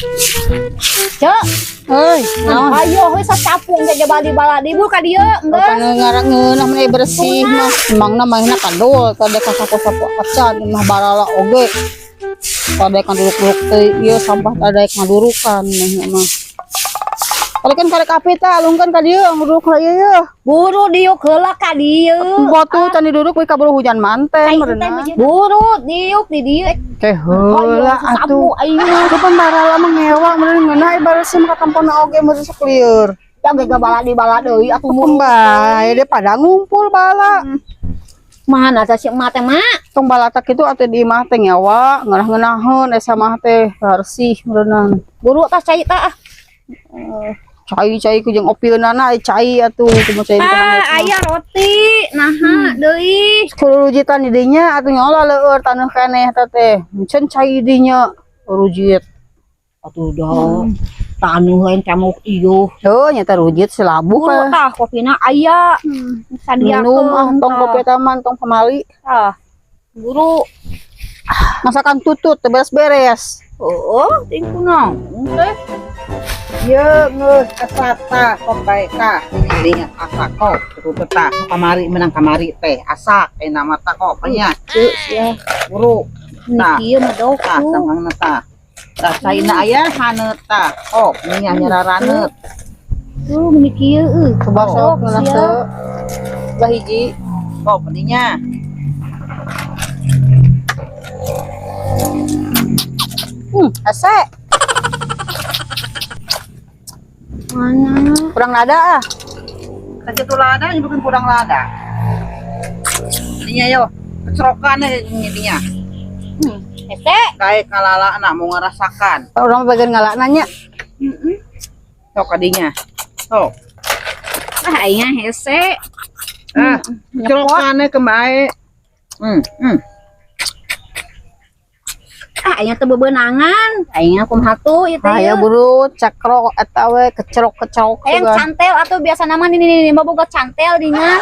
Cek, Heuy, naon? Ayo we sacapung teh bali baladi bu ka dieu Bukan geus. Ngarangeunah mah bersih mah. Emangna manehna kadol tadi ka sapu-sapu acan mah barala oge. Tadi kan duruk-duruk teh ieu sampah tadi ngadurukan manehna mah. Tadi kan karek api tah alungkeun ka dieu nguruk ka ieu ye. Buru diuk heula ka dieu. Batu can diduruk we kaburu hujan manten meureunan. Buru diuk di dieu. Teh heula atuh. Ayo. Itu pan barala mah ngewa meureun ngeunah bersih mah katampona oge meureun sok lieur. Ya ge baladi baladi deui atuh. Hukum bae dia pada ngumpul bala. Mana teh si emak teh, Mak? Tong balatak itu atuh di imah teh ngewa ngeunah-ngeunaheun esa mah teh bersih meureunan. Buru tas cai tah ah. Cai-cai ku jeung opieunana cai atuh kumaha cai Ah, aya roti. Naha deui. Kudu rujitan di dinya atuh nyola leueur taneuh keneh eta teh. Encen cai dinya rujit. Atuh dah. Tanuh lain camuk ieu. Heuh nya teh rujit silabuh Buru ka. tah kopina aya. Sadiakeun. Minum ah tong kopi eta mah tong pamali. Tah. Buru. Masakan tutut teu beres-beres. Oh, ting kunaon teh? Ye geus kesata kok bae tah dinya asak kok tutut tah kamari menang kamari teh asak enak mata kok nya Ceu sia. Buru tah. Kieu mah dok. Tah sangangna tah tah caina aya haneut tah kok nya nyararaneut. Tuh meni kieu euy. Coba sok ngeunah sia. teu. Belah hiji. Kok dinya. Hese. Mana? Kurang lada ah. Sakitu lada nyebutin kurang lada. Dinya yo, kecerokan dinya. Hese. Kae kalalana mau ngerasakan. Orang bagian ngalakna nya. Heeh. Sok kadinya. Sok. Ah, aing hese. Ah, kecerokane kembae. Ah, aing teh bebenangan. Aing kumaha tuh ieu teh. Aya buru cekrok eta we kecerok-kecerok Hayang cantel atuh biasa nama nih nih nih boga cantel dingan.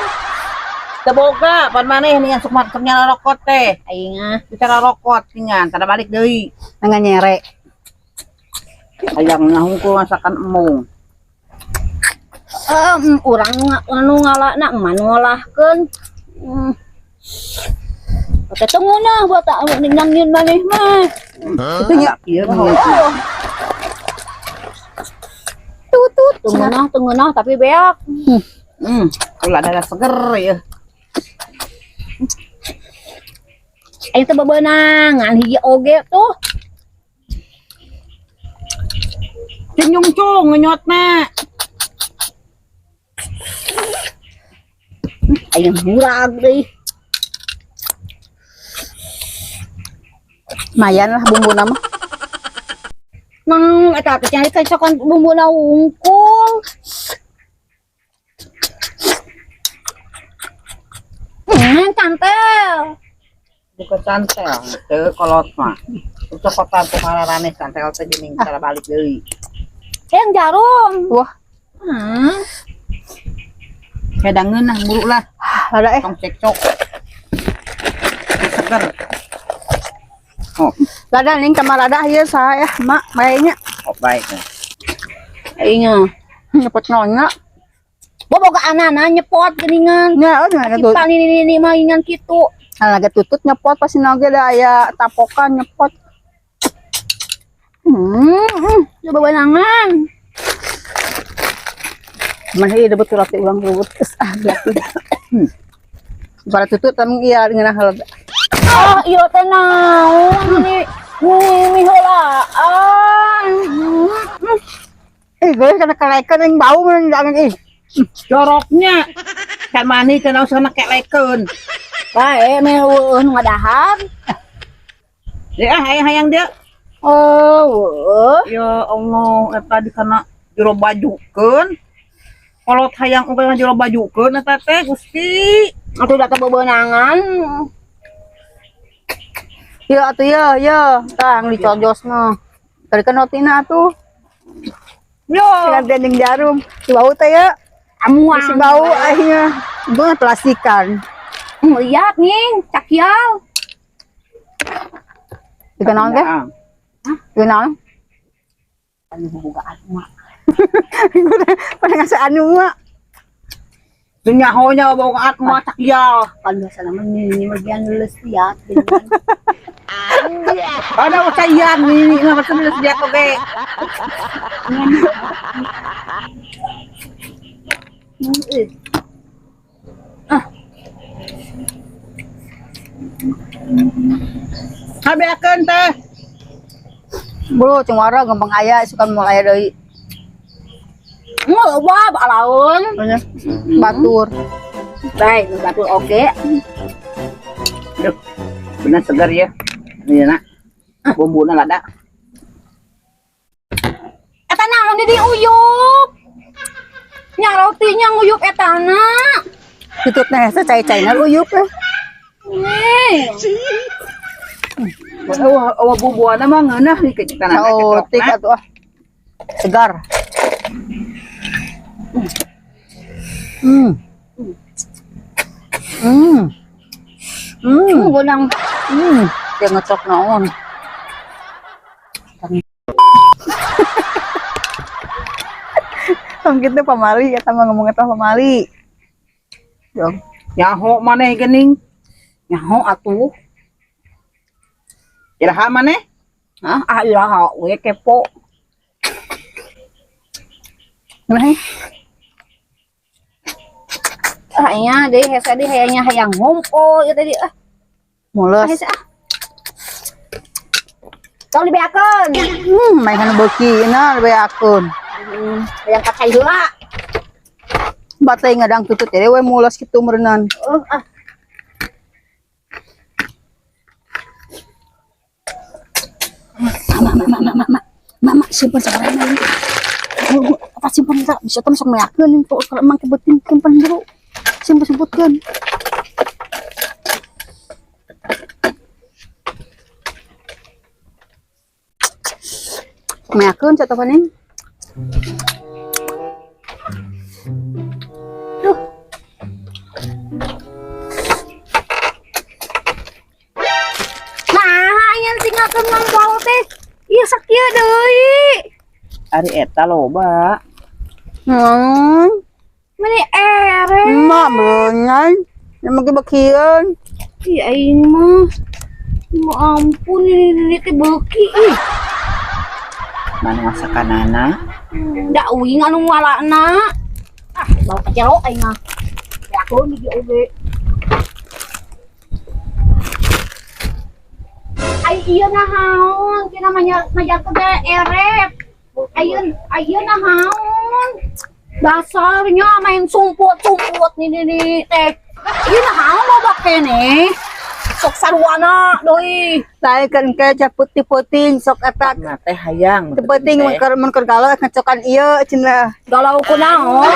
Teu boga, pan maneh ningan sok sok nyala rokot teh. Aing ah. Bicara rokot ningan, tada balik deui. Ngan nyere. Hayang ngahungkul masakan emung. Urang nu ngalana emak nu ngolahkeun. Teh teu ngeunah buat nangin maneh mah. Itu nya. Ieu Oh. Tutut teu ngeunah tapi beak. Ulah ada seger ya. Aing teh bebenangan hiji oge tuh. Cinyung cung ngenyotna. Aing murag deui. Lumayan lah bumbuna mah. Nang eta teh cari kecokan bumbuna wungkul. Cantel. Bukan cantel, teu kolot mah. Cokotan teh mararane cantel teh geuning cara balik deui. Hayang jarum. Wah. Hedang ngeunah buru lah. Ada Tong cekcok. Seger. Oh. Lada ning kamar lada ieu saha ya, Mak, bae nya. Oh, baik. Aing Nyepot nona. Boboga anana nyepot geuningan. Nya, oh, naga Kita ni ni mah ingan kitu. Naga tutut nyepot pasti noge da aya tapokan nyepot. Coba benangan. Mah ieu debet roti ulang rubut. Ah, biar. Bara tutut emang iya ngeunah heula. Ah, ieu teh naon ini? Mimi heulaan. Geus kana kalekeun yang bau mah jangan ih. Joroknya. Kan mani teh naon sana kelekeun. Bae meh eueuh nu ngadahar. Ya hayang-hayang dia. Oh, eueuh. Ya Allah, eta di kana jero bajukeun. Kolot hayang oge jero bajukeun eta teh Gusti. Atuh da teh bebenangan. Ya atuh ya, ya, tang dicojos mah. Tadi kan rotina atuh. Yo, Gantian jeung jarum. Si bau teh ya. Amuang. Si bau akhirnya. Gua plastikan. Lihat nih, cakial. Ikan naon teh? Hah? Ikan naon? Anu bogaan mah. Pada ngasa anu mah. Nyaho nya bogaan mah cakial. Kan biasa nama ini bagian lulus ya. Ada usayan ini mah pasti lulus dia oge. Habeakeun teh. Bro, cing wara gampang aya suka moal aya deui. Mau loba balaun. Batur. Baik, batur oke. Duh, benar segar ya. Iya nak. Bumbuna lada. Eta naon di uyup. Nya rotinya nguyup etana. Tututna hese cai-caina uyup eh. Nih. Oh, oh bumbuana mah ngeunah nih kejutan Saotik atuh ah. Segar. Hmm. Hmm. Hmm. Gonang. Hmm. Dia ngecok naon. Tong kitu pamali eta mah ngomong eta pamali. Dong. Nyaho maneh geuning. Nyaho atuh. Iraha maneh? Hah, ah iraha we kepo. Nah, Ah nya deui hese deui hayangnya hayang ngumpul ieu tadi ah. Mules. Hese ah. Tong dibeakeun. Main beuki na dibeakeun. Hayang kacai heula. Batai ngadang tutut jadi we mules kitu meureunnan. Ah. Mama, mama, mama, mama, mama, simpen sekarang ini. Apa simpen tak? Bisa tuh masuk meyakin kok kalau emang kebetin simpen dulu. Simpen simputkan. Meyakin saya nih. Duh. Nah, yang tinggalkeun ngompol teh. Ieu sakieu deui. Ari eta loba. Meni ere. Mak berenang. Yang mungkin bekieun. Ih, aing mah. Ya ampun, ini teh beuki ih. Mana masakanana? Da uing anu ngalana. Ah, bawa kacau aing mah. Ya aku di oge. Ai ieu nahaon, cenah mah majalkeun teh erep. Ayeun ayeun nahaon. Dasarnya main sumput-sumput nih nih nih teh. Ieu nahaon loba keneh. Sok sarwana deui. Lain ke putih-puting sok eta Nah teh hayang. penting mun keur galau ngecokan ieu cenah. Galau kunaon?